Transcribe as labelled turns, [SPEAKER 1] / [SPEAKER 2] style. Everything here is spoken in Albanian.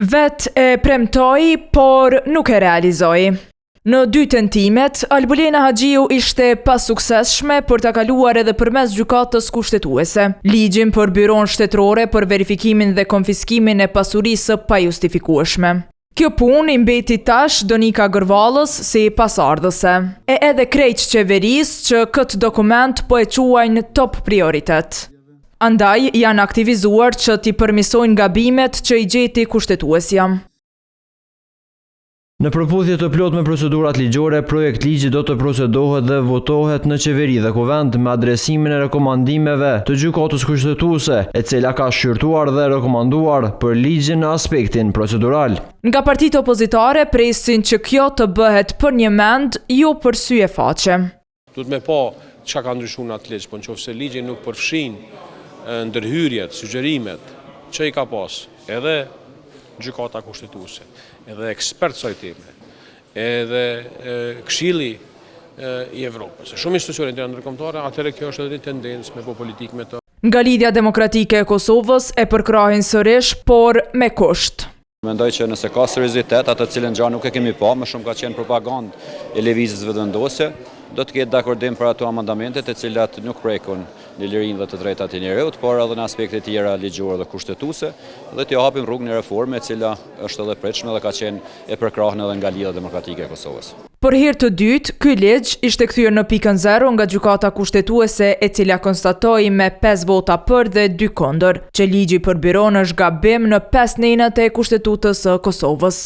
[SPEAKER 1] Vetë e premtoi, por nuk e realizoi. Në dy tentimet, Albulena Haxhiu ishte e pasuksesshme për ta kaluar edhe përmes Gjykatës Kushtetuese, ligjin për Byronë Shtetërore për verifikimin dhe konfiskimin e pasurisë së pajustifikueshme. Kjo punë i mbeti tash Donika Gërvallës si pasardhëse. E edhe krejt qeverisë që këtë dokument po e quajnë top prioritet. Andaj janë aktivizuar që t'i përmisojnë gabimet që i gjeti Kushtetuesja.
[SPEAKER 2] Në përputhje të plotë me procedurat ligjore, projektligji do të procedohet dhe votohet në Qeveri dhe Kuvend me adresimin e rekomandimeve të Gjykatës Kushtetuese, e cila ka shqyrtuar dhe rekomanduar për ligjin në aspektin procedural.
[SPEAKER 1] Nga partitë opozitare presin që kjo të bëhet përnjëmend, jo për sy e faqe.
[SPEAKER 3] Duhet me pa çka ka ndryshu në atë ligj, po në qoftë se ligji nuk përfshin ndërhyrjet, sugjerimet që i ka pas edhe Gjykata Kushtetuese, edhe ekspertë t'saj teme, edhe Këshilli i Evropës, e shumë institucione tjera ndërkombëtare, atëherë kjo është edhe një tendencë me bo politikë me të.
[SPEAKER 1] Nga Lidhja Demokratike e Kosovës e përkrahin sërish, por me kusht.
[SPEAKER 4] Mendoj që nëse ka seriozitet, atë të cilën gja nuk e kemi pa, më shumë ka qenë propagandë e Lëvizjes Vetëvendosje, do të ketë dakordim për ato amendamente të cilat nuk prekun në lirinë dhe të drejtat e njeriut, por edhe në aspekte tjera ligjore dhe kushtetuese, dhe t'i hapim rrugë një reforme e cila është edhe pritshme dhe ka qenë e përkrahun edhe nga Lidhja Demokratike e Kosovës.
[SPEAKER 1] Për herë të dytë, ky ligj ishte kthyer në pikën zero nga Gjykata Kushtetuese e cila konstatoi me pesë vota për dhe dy kundër, që ligji për byronë është gabim në pesë nenet e Kushtetutës së Kosovës.